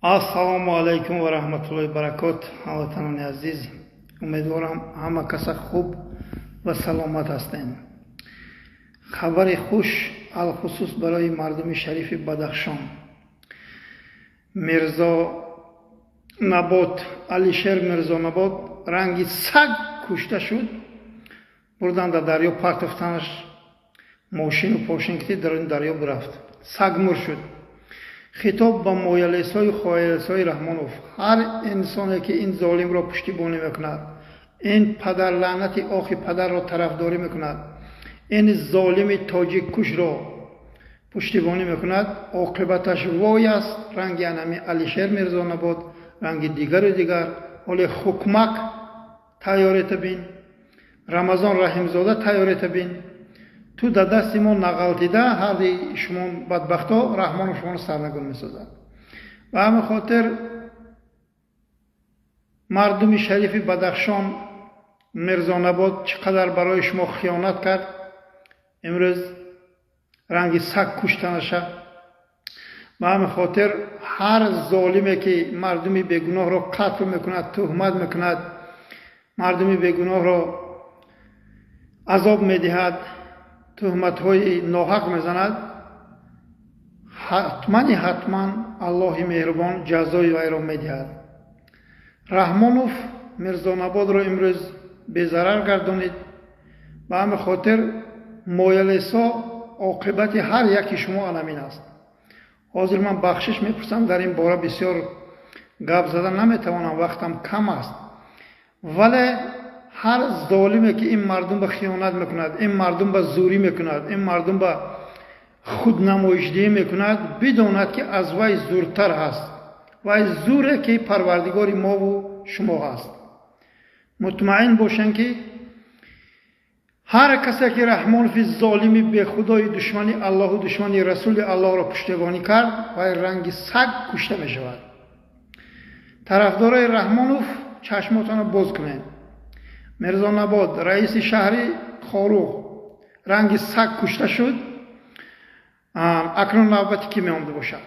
Ассалому алайкум ва раҳматуллоҳи баракот. Ҳамватанони азиз, умедворам ҳама каса хуб ва саломат ҳастем. Хабари хуш алхусус барои мардуми шарифи Бадахшон. Мирзо Набот, Алишер Мирзо Набот ранги саг кушта шуд. Бурдан дар дарё партофтанаш, мошину пошин ки дар ин дарё бирафт. Саг мур шуд. Хитоб ба моялесҳои хоялесҳои Раҳмонов: ҳар инсоне ки ин золимро пуштибонӣ мекунад, ин падарлаънати охи падарро тарафдорӣ мекунад, ин золими тоҷиккушро пуштибонӣ мекунад, оқибаташ вой аст. Ранги анами Алишер Мирзонабод, ранги дигару дигар. Ҳоле ҳукмак тайёрета бин, Рамазон Раҳимзода тайёрета бин. Ту дар дасти мо нағалтида, ҳарди шумо бадбахто Раҳмонов шуморо сарнагун месозад. Ба ҳамин хотир, мардуми шарифи Бадахшон, Мирзонабод чӣ қадар барои шумо хиёнат кард, имрӯз ранги саг куштанаша. Ба ҳамин хотир ҳар золиме ки мардуми бегуноҳро қатл мекунад, туҳмат мекунад, мардуми бегуноҳро азоб медиҳад, туҳматҳои ноҳақ мезанад, ҳатмани ҳатман Аллоҳи меҳрубон ҷазои вайро медиҳад. Раҳмонов Мирзонабодро имрӯз безарар гардонид. Ба ҳамин хотир, моялесо, оқибати ҳар яки шумо аламин аст. Ҳозир ман бахшиш мепурсам, дар ин бора бисёр гап зада наметавонам, вақтам кам аст. Вале ҳар золиме ки ин мардум ба хиёнат мекунад, ин мардум ба зӯрӣ мекунад, ин мардум ба худнамоишдиҳӣ мекунад, бидонад, ки аз вай зӯртар ҳаст, вай зӯре ки Парвардигори мову шумо ҳаст. Мутмаин бошанд, ки ҳар касе ки Раҳмонови золими бехудои, душмани Аллоҳу душмани Расули Аллоҳро пуштибонӣ кард, вай ранги саг кушта мешавад. Тарафдорои Раҳмонов, чашмотонро боз кунед. Мирзонабод, раиси шаҳри Хоруғ, ранги саг кушта шуд. Акнун навбати кӣ меомда бошад?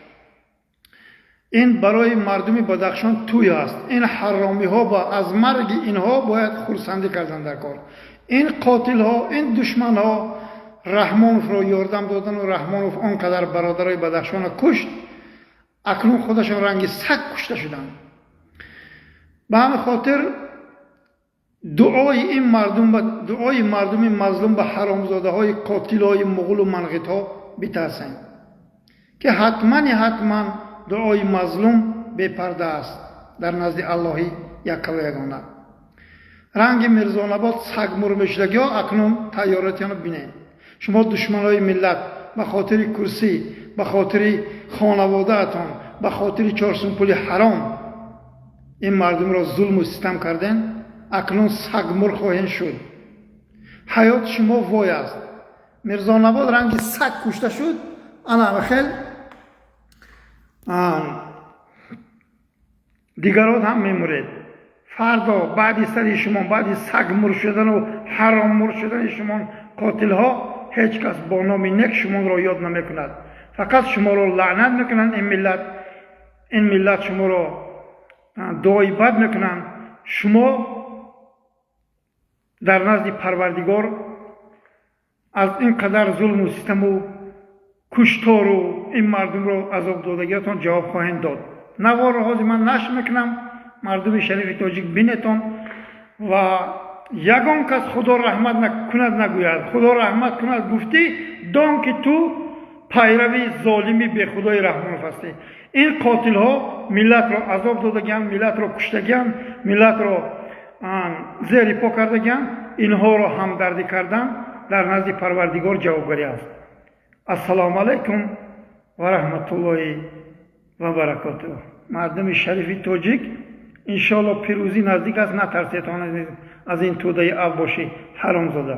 Ин барои мардуми Бадахшон тӯй аст. Ин ҳаромиҳо ба аз марги инҳо бояд хурсандӣ кардан дар кор. Ин қотилҳо, ин душманҳо Раҳмоновро ёрдам додану Раҳмонов он қадар бародарои Бадахшонро кушт, акнун худашон ранги саг кушта шуданд. Ба ҳамин хотир дуои ин мардум, дуои мардуми мазлум ба ҳаромзодаҳои қотилҳои муғулу манғитҳо битарсем, ки ҳатмани ҳатман дуои мазлум бепарда аст дар назди Аллоҳи яккаву ягона. Ранги Мирзонабод сагмур мешудагиҳо, акнун тайёротиёно бинед. Шумо душманои миллат, ба хотири курсӣ, ба хотири хонаводаатон, ба хотири чорсум пули ҳаром ин мардумро зулму систам карден, акнун сагмур хоҳем шуд. Ҳаёти шумо вой аст. Мирзонабод ранги саг кушта шуд, ана хел дигарот ҳам мемуред. Фардо баъди сари шумо, баъди сагмур шудану ҳароммур шудани шумо, қотилҳо, ҳеҷ кас бо номи нек шуморо ёд намекунад, фақат шуморо лаънат мекунанд. Ин миллат, ин миллат шуморо дуои бад мекунанд. Шумо дар назди Парвардигор аз ин қадар зулму систаму куштору ин мардумро азоб додагиатон ҷавоб хоҳем дод. Наворро ҳозир ман нашр мекунам, мардуми шарифи тоҷик бинетон. Ва ягон кас «Худо раҳмат кунад» нагӯяд. «Худо раҳмат кунад» гуфтӣ, дон ки ту пайрави золими бехудои Раҳмонов ҳастӣ. Ин қотилҳо миллатро азоб додагианд, миллатро куштагианд, миллатро зери по кардагианд. Инҳоро ҳамдардӣ кардан дар назди Парвардигор ҷавобгарӣ аст. Ассалому алайкум ва раҳматуллоҳи ва баракотуҳ. Мардуми шарифи тоҷик, иншоалло, пирӯзӣ наздик аст. Натарсетон аз ин тӯдаи авбоши ҳаромзода.